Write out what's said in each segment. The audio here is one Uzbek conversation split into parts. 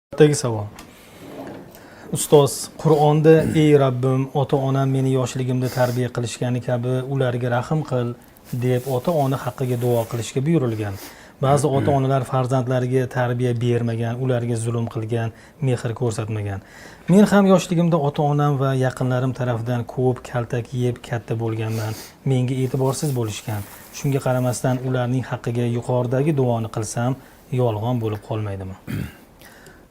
Navbatdagi savol. Ustoz, Qur'onda "Ey Rabbim, ota-onam meni yoshligimda tarbiya qilishgani kabi ularga rahm qil" deb ota-ona haqqiga duo qilishga buyurilgan. Ba'zi ota-onalar farzandlariga tarbiya bermagan, ularga zulm qilgan, mehr ko'rsatmagan. Men ham yoshligimda ota-onam va yaqinlarim tarafidan ko'p kaltak yeb katta bo'lganman. Menga e'tiborsiz bo'lishgan. Shunga qaramasdan ularning haqqiga yuqoridagi duoni qilsam, yolg'on bo'lib qolmaydimi?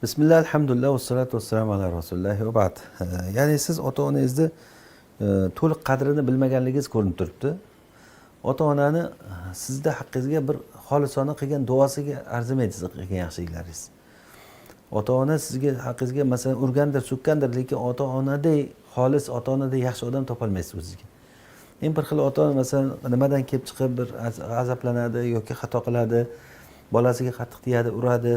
Bismillah, alhamdulillah, vassalotu vassalamu ala rasulilloh va ba'd. Ya'ni siz ota onangizni to'liq qadrini bilmaganligingiz ko'rinib turibdi. Ota onani sizni haqqingizga bir xolisona qilgan duosiga arzimaydi sizni qilgan yaxshiliklaringiz. Ota ona sizga, haqqingizga, masalan, urgandir, so'kkandir, lekin ota onaday xolis, ota onaday yaxshi odam topolmaysiz o'zizga. Endi bir xil ota ona, masalan, nimadan kelib chiqib bir g'azablanadi yoki xato qiladi, bolasiga qattiq tegadi, uradi,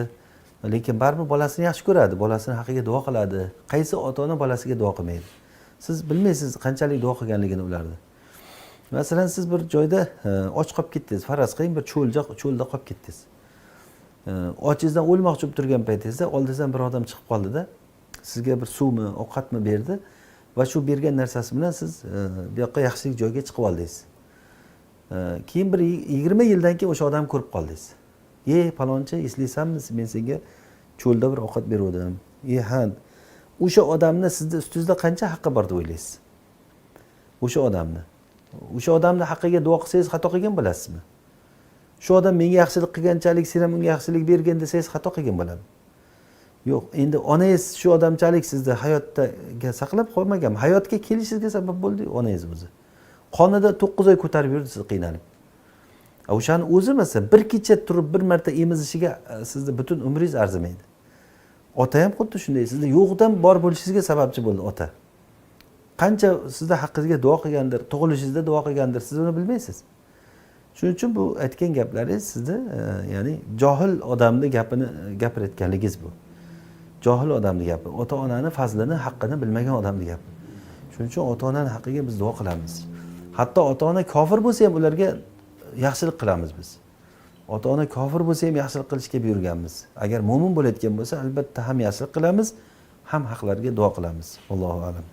lekin baribir bolasini yaxshi ko'radi, bolasini haqqiga duo qiladi. Qaysi ota ona bolasiga duo qilmaydi? Siz bilmaysiz qanchalik duo qilganligini ularni. Masalan, siz bir joyda och qolib ketdingiz, faraz qiling, bir cho'lda qolib ketdingiz. Ochingizdan o'lmoqchi bo'lib turgan paytingizda oldingizdan bir odam chiqib qoldida, sizga bir suvmi, ovqatmi berdi va shu bergan narsasi bilan siz bu yoqqa, yaxshilik joyga chiqib oldingiz. Keyin bir 20 yildan keyin o'sha odamni ko'rib qoldingiz. "E, palonchi, eslaysanmi, men senga cho'lda bir ovqat beruvdim?" "E, ha." O'sha odamni sizni ustingizda qancha haqqi bor deb o'ylaysiz? O'sha odamni haqqiga duo qilsangiz, xato qilgan bo'lasizmi? "Shu odam menga yaxshilik qilganchalik sen ham unga yaxshilik bergin" desangiz, xato qilgan bo'ladi. Yo'q, endi onangiz shu odamchalik sizni hayotga saqlab qolmaganmi? Hayotga kelishingizga sabab bo'ldi onangiz o'zi. Qonida 9 oy ko'tarib yurdi sizni qiynalib. O'shani o'zi, masalan, bir kecha turib bir marta emizishiga sizni butun umringiz arzimaydi. Ota ham xuddi shunday, sizni yo'qdan bor bo'lishingizga sababchi bo'ldi ota. Qancha sizni haqqingizga duo qilgandir, tug'ilishingizda duo qilgandir, siz uni bilmaysiz. Shuning uchun bu aytgan gaplaringiz sizni ya'ni johil odamni gapini gapirayotganligingiz. Bu johil odamni gapi, ota onani fazlini, haqqini bilmagan odamni gapi. Shuning uchun ota onani haqqiga biz duo qilamiz. Hatto ota ona kofir bo'lsa ham, ularga yaxshilik qilamiz biz. Ota ona kofir bo'lsa ham, yaxshilik qilishga buyurganmiz. Agar mo'min bo'layotgan bo'lsa, albatta ham yaxshilik qilamiz, ham haqlariga duo qilamiz. Allohu alam.